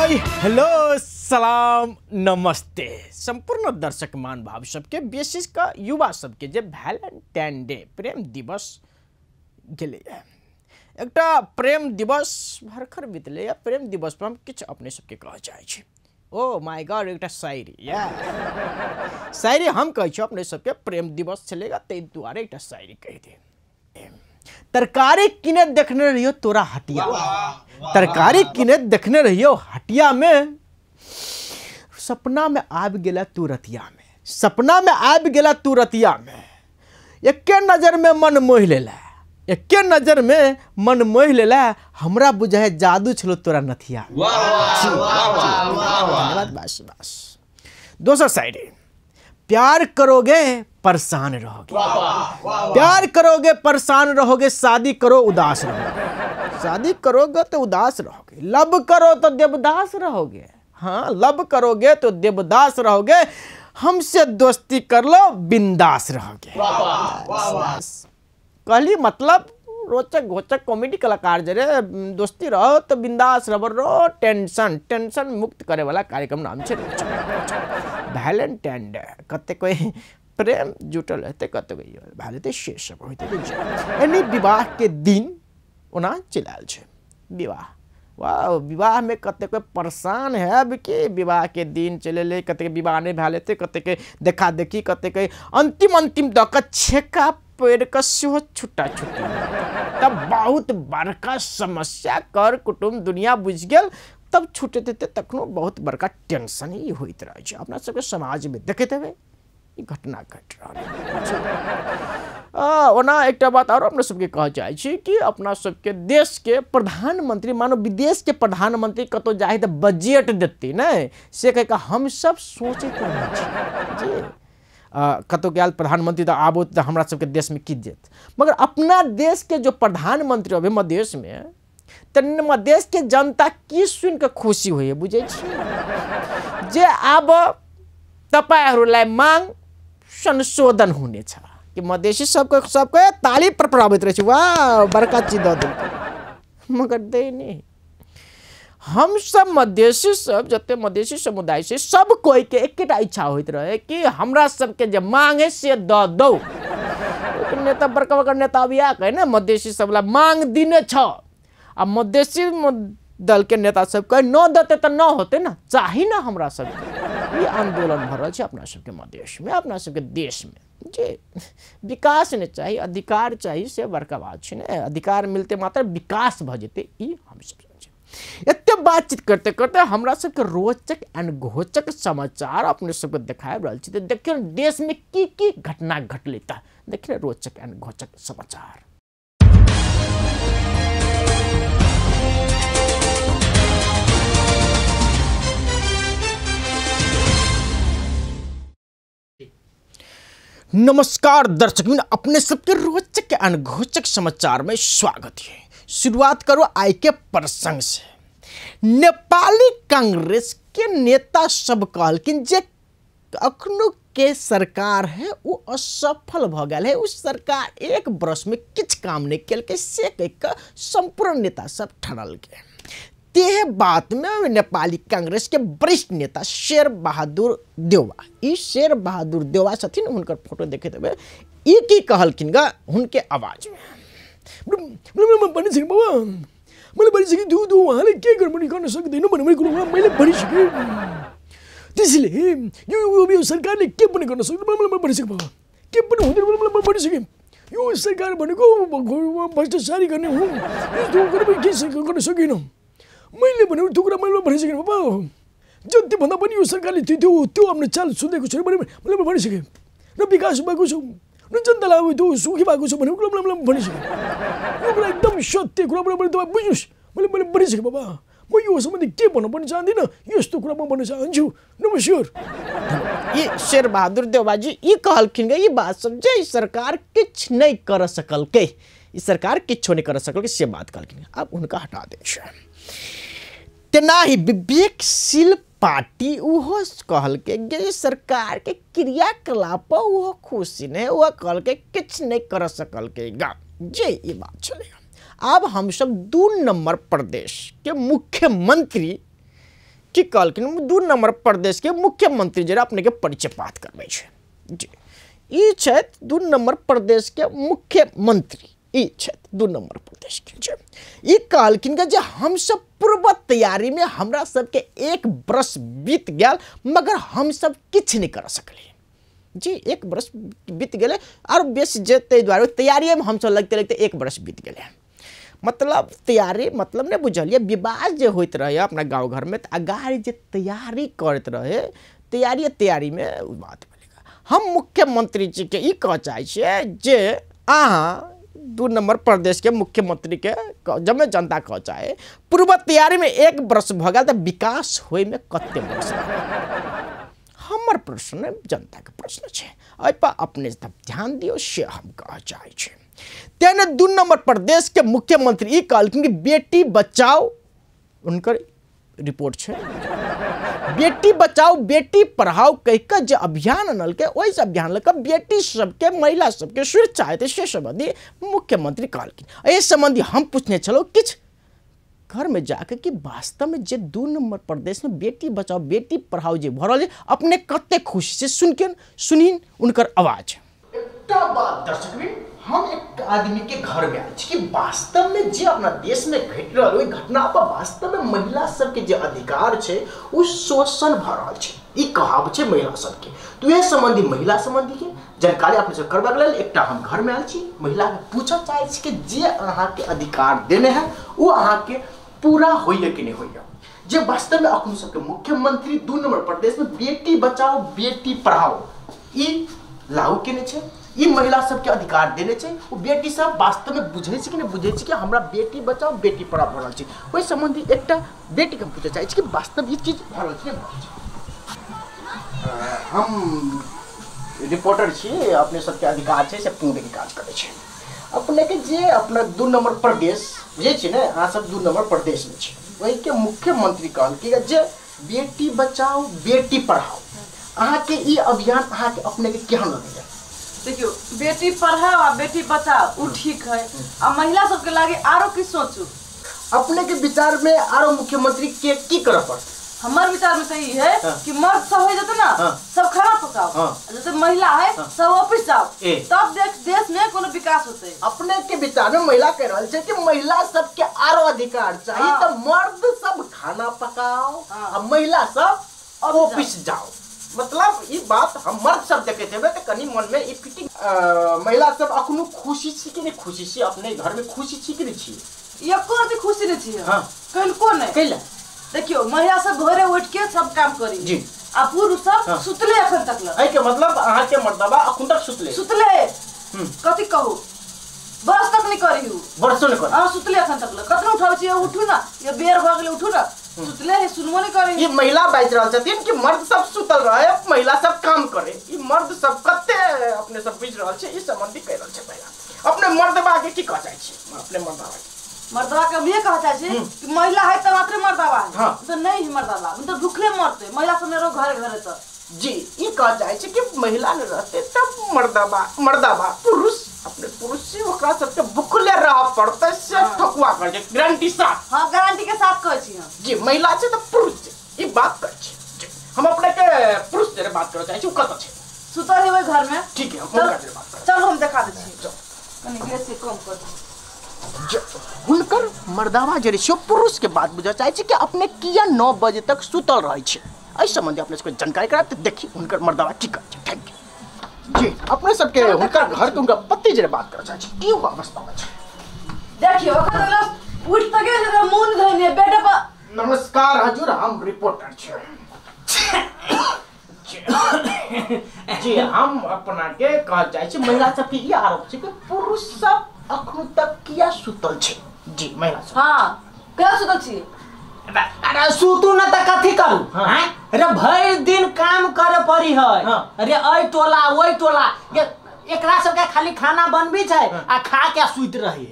Hi hello सलाम नमस्ते संपूर्ण दर्शक मान भाव सबके, विशेष का युवा सबके जे वैलेंटाइन डे प्रेम दिवस गेलै, एकटा प्रेम दिवस भरखर बीतलै। या प्रेम दिवस पर हम किछु अपने सबके कह चाहै छी। ओ my God, एकटा शायरी, या शायरी हम कहै छी अपने सबके। प्रेम दिवस छलैगा ताहि दुआरे एकटा शायरी कहि दे। तरकारी किने देखने रहियो तोरा हटिया, तरकारी किने देखने रहियो हटिया में, सपना में आबि गेला तू रतिया में, सपना में आबि गेला तू रतिया में, एके नजर में मन मोहि लेला, एके नजर में मन मोहि लेला, हमरा बुझाय जादू छलो तोरा नथिया। धन्यवाद, बस बस। दोसर साइड, प्यार करोगे परेशान रहोगे, प्यार करोगे परेशान रहोगे, शादी करो उदास रहोगे, शादी करोगे तो उदास रहोगे, लव करो तो देवदास रहोगे, हाँ लव करोगे तो देवदास रहोगे, हमसे दोस्ती कर लो बिंदास रहोगे। कहली मतलब रोचक घोचक कॉमेडी कलाकार जरे दोस्ती रहो तो बिंदास रहो, रो टेंशन टेंशन मुक्त करे वाला कार्यक्रम नाम छे रोचक वैलेंटाइन डे। कते कोई प्रेम जुटल हेतै, कते कोई भए जेतै, से सब होइत छै। एनी विवाह के दिन ओना चलि आयल छै विवाह। वाह, विवाह में कते कोई परेशान हैब कि विवाह के दिन चलि एलै, कते के विवाह नहि भेल हेतै, कते के देखा देखी, कते के अंतिम अंतिम दऽ कऽ छेका पड़ि कऽ सेहो छुट्टा छुट्टी। तब बहुत बड़का समस्या कर कुटुम्ब दुनिया बुझि गेल, तब छुटैत हेतै, तखनो बहुत बड़का टेंशन ही होइत रहै छै। अपना सबके समाजमे देखैत हेबै ई घटना घटि रहल छै। ओना एकटा बात आरो अपना सबके कहऽ चाहै छी कि अपना सबके देशके प्रधानमंत्री, मानो विदेशके प्रधानमंत्री कतहु जाइ तऽ बजट देतै नहि, से कहि कऽ हमसब सोचैत रहै छी जे कतहु गेल प्रधानमंत्री तऽ आबो तऽ हमरा सबके देशमे की देत। मगर अपना देशके जो प्रधानमंत्री अभी मधेशमे, तऽ मधेशके जनता की सुनि कऽ खुशी होइए बुझै छी जे आब तपाईँहरूलाई मांग संशोधन हुनेछ कि मधेसी सबके सबके ताली प्रभावित रहै छै, वाह बड़का चीज दऽ देलकै, मगर दै नहि। हम सब मधेसी सब जते मधेसी समुदाय छै सब कोई के एकेटा इच्छा होइत रहे कि हमरा सबके जे मांग है से दऽ दौ। नेता बड़का बड़का नेता अभी आ कहे ने मधेसी सबला मांग दिने छ, आ मधेसी दल के नेता सब कहे न देते तऽ न होते ना, चाही ना हमरा सबके। ई आंदोलन भऽ रहल छै अपना सबके मधेशमे, अपना सबके देशमे जे विकास नहि चाही, अधिकार चाही, से बड़का बात छै ने। अधिकार मिलते मात्र विकास भऽ जेतै, ई हमसब समझै। एते बातचीत करते करते हमरा सबके रोचक एंड घोचक समाचार अपने सबके देखाबि रहल छी। तऽ देखियौ देशमे की की घटना घटलै, तऽ देखियौ रोचक एंड घोचक समाचार। नमस्कार दर्शक, अपने सबके रोचक एंड घोचक समाचार में स्वागत है। शुरुआत करो आई के प्रसंग से। नेपाली कांग्रेस के नेता सब कहलखिन जे अखनो के सरकार है वो असफल भऽ गेल है, उस सरकार एक वर्ष में किछु काम नहीं केलकै, से कहि कऽ संपूर्ण नेता सब ठरल के। तेह बात में नेपाली कांग्रेस के वरिष्ठ नेता शेर बहादुर देउवा, ई शेर बहादुर देउवा छथिन, हुनकर फोटो देखैत हेबै, ई की कहलखिन गा हुनके आवाज में। भनिसकेँ बाबा, मैले भनिसकेँ त्यो त्यो उहाँले के गर्नु गर्न सक्दैन भन्ने कुरो मैले भनिसकेँ, त्यसैले यो यो सरकारले के पनि गर्न सक्दैन मैले भनिसकेँ बाबा, के पनि हुँदैन मैले भनिसकेँ। यो सरकार भनेको भ्रष्टाचारी गर्ने हो, यस्तो कुरा पनि के गर्न सकेन मैले भनेको त्यो कुरा मैले भनिसकेँ बाबा। जति भन्दा पनि यो सरकारले त्यो त्यो त्यो आफ्नो चाल सुनेको छैन भने मैले भनिसकेँ, र विकास भएको छ र जनतालाई अब त्यो सुखी भएको छ भन्ने कुरा मैले भनिसकेँ। यो कुरा एकदम सत्य कुरा मैले तपाईँ बुझ्नुहोस्, मैले मैले भनिसकेँ बाबा। म यो सम्बन्धी के भन्नु पनि चाहदिनँ, यस्तो कुरा म भन्न चाहन्छु। नमस्कार। ई शेर बहादुर देउवाजी ई कहलखिन ई बात सब जे सरकार किछु नहि कर सकलकै, ई सरकार किछो नहि कर सकलकै, से बात कहलखिन। आब हुनका हटा दै छै। तेनाही विवेकशील पार्टी उहो कहलकै जे सरकार के क्रियाकलाप ओहो खुशी नहि, ओ कहलकै किछु नहि कर सकलकै गा, जे ई बात छलै। आब हमसब 2 नंबर प्रदेश के मुख्यमंत्री की कहलखिन 2 नंबर प्रदेश के मुख्यमंत्री जे अपने के परिचय पात करबै छै। जी ई छथि 2 नंबर प्रदेश के मुख्यमंत्री, ई छथि 2 नंबर प्रदेश के। ई कहलखिन कि जे हमसब पूर्व तैयारी में हमरा सबके 1 बरस बीत गेल मगर हमसब किछु नहीं कर सकली। जी 1 बरस बीत गेलै और बेसी जे ताहि दुआरे तैयारिएमे हमसब लगते लगते 1 बरस बीत गेलै। मतलब तैयारी मतलब नहीं बुझलिए, विवाह जे होइत रहे अपना गाँव घर में तो अगाड़ी जे तैयारी करैत रहे, तैयारी तैयारी में बात भेलै। हम मुख्यमंत्री जी के ई कह चाहै छियै जे अहाँ 2 नंबर प्रदेश के मुख्यमंत्री के जब जनता कह चाहे पूर्व तैयारी में 1 बरस भऽ गेल तऽ विकास होय में कते बरस? हमर प्रश्न जनता के प्रश्न छै, एहि पर अपने सब ध्यान दियौ से हम कह चाहै छी। तेने 2 नंबर प्रदेश के मुख्यमंत्री ई कहलखिन कि बेटी बचाओ, उनकर रिपोर्ट छै, बेटी बचाओ बेटी पढ़ाओ कहि कऽ जे अभियान अनलकै ओहि अभियान लऽ कऽ बेटी सबके महिला सबके सुरक्षा हेतै से सम्बन्धी मुख्यमंत्री कहलखिन। एहि सम्बन्धी हम पूछने छलहुँ किछु घर में जाके कि वास्तव में जे 2 नंबर प्रदेश में बेटी बचाओ बेटी पढ़ाओ जे भऽ रहल छै अपने कते खुशी से सुनके सुनिन उनकर आवाज। एकटा बात दर्शकवृंद, हम एक आदमी के घर में आयल छी कि वास्तव में जे अपना देश में घटि रहल ओहि घटना पर वास्तव में महिला सबके जे अधिकार छै ओ शोषण भऽ रहल छै, ई कहब छै महिला सबके। तो यह सम्बन्धी महिला सम्बन्धी के जानकारी अपने सब करबाक लेल एकटा हम घर में आयल छी, महिला के पूछऽ चाहै छी कि जे अहाँके अधिकार देने है ओ अहाँके पूरा होइए कि नहीं होइए। जे वास्तव में अखन सबके मुख्यमंत्री 2 नंबर प्रदेश में बेटी बचाओ बेटी पढ़ाओ ई लागू केने छै, ई महिला सबके अधिकार देने छै, ओ बेटी सब वास्तव में बुझै छै कि नहीं बुझै छै कि हमरा बेटी बचाओ बेटी पढ़ाओ भऽ रहल छै। ओहि सम्बन्धी एकटा बेटीके हम पूछऽ चाहै छी कि वास्तव ई चीज भऽ रहल छै नहि भऽ रहल छै। हम रिपोर्टर छी, अपने सबके अधिकार छै से पूरे काज करै छै। अपने के जे अपना 2 नंबर प्रदेश बुझै छी ने, अहाँ सब 2 नंबर प्रदेश में छी, ओहिके मुख्यमंत्री कहलखिन जे बेटी बचाओ बेटी पढ़ाओ, अहाँके ई अभियान अहाँके अपने के केहन लगैया? देखियो बेटी पढ़ाओ आ बेटी बचाओ उ ठीक है, आ महिला सबके लागे आरो की सोचू अपने के विचार में आरो मुख्यमंत्री के की करऽ पड़त? हमार विचार में तो ई है कि मर्द सब हो जाते ना सब खाना पकाओ, जैसे महिला है सब ऑफिस जाओ, तब देख देश में कोनो विकास होते। अपने के विचार में महिला कह रहल छै कि महिला सबके आरो अधिकार चाहिए तो मर्द सब खाना पकाओ आ महिला सब ऑफिस जाओ। मतलब ई बात हम मर्द सब देखैत हेबै तऽ कनि मन में ई फिटिंग। महिला सब अखनो खुशी छी कि नहीं खुशी छी? अपने घर में खुशी छी कि नहीं छी? एको रति खुशी नहीं छी। कनको नहीं। कैला? देखियो महिला सब भोरे उठ के सब काम करी जी, आ पुरुष सब सुतले अखन तक ल। एहि के मतलब अहाँ के मर्दबा अखन तक सुतले सुतले कथि कहू बरस तक नहीं करी, बरसो नहीं करी। हां सुतले अखन तक ल, कतनो उठाबै छी उठू ना, ये बेर भ गेलै उठू ना, सुतले है सुनबो नहीं करी। ई महिला बाजि रहल छथिन कि मर्द सब सुतल रहे महिला सब काम करे, ई मर्द सब कते अपने सब बुझि रहल छै ई सम्बन्धी कहि रहल छै महिला। अपने मर्दबा के की कह जाइ छी? अपने मर्दबा के मर्दबा के हम ये कह चाहै छी कि महिला है त मात्र मर्दबा है, तो नहीं है मर्दबा, तो भूखले मरते महिला सब मेरो घरे घरे त। जी ई कह चाहै छी कि महिला न रहते तब मर्दबा मर्दबा पुरुष अपने पुरुष से ओकरा सबके भूखले रह पड़तै से ठकुआ कर छै गारंटी साथ। हां गारंटी के साथ कहै छी हम। जी महिला छै त पुरुष छै ई बात कहै छी। हम अपने के पुरुष जरे बात करऽ चाहै छी, उ कतऽ छै? सुतल हेबै घर में। ठीक है हम हुनका जरे बात करब, चलो हम देखा दै छी। कनी गैस से कम कर दी। हुनकर मर्दावा जे छै पुरुष के बात बुझऽ चाहै छी कि अपने किया 9 बजे तक सुतल रहै छै, एहि सम्बन्धी अपने सबके जानकारी करायब तऽ देखी हुनकर मर्दावा की कहै छै। Thank you. जी अपने सबके हुनकर घर के हुनकर पति जे बात करऽ चाहै छी की अवस्था में छै? देखियो ओकर उठ त गेल छै मुंह धोने बेड पर। नमस्कार हजूर, हम रिपोर्टर छी। जी हम अपना के कह चाहै छी महिला सबके ई आरोप छै कि पुरुष सब अखन तक किया सुतल छै। जी महिला सब हां किया सुतल छी? अरे सुतू न त कथी करू? हैं अरे भरि दिन काम करे पड़ी है, अरे अय टोला ओय टोला, एकरा सबके खाली खाना बनबी छै आ खा के सुति रही।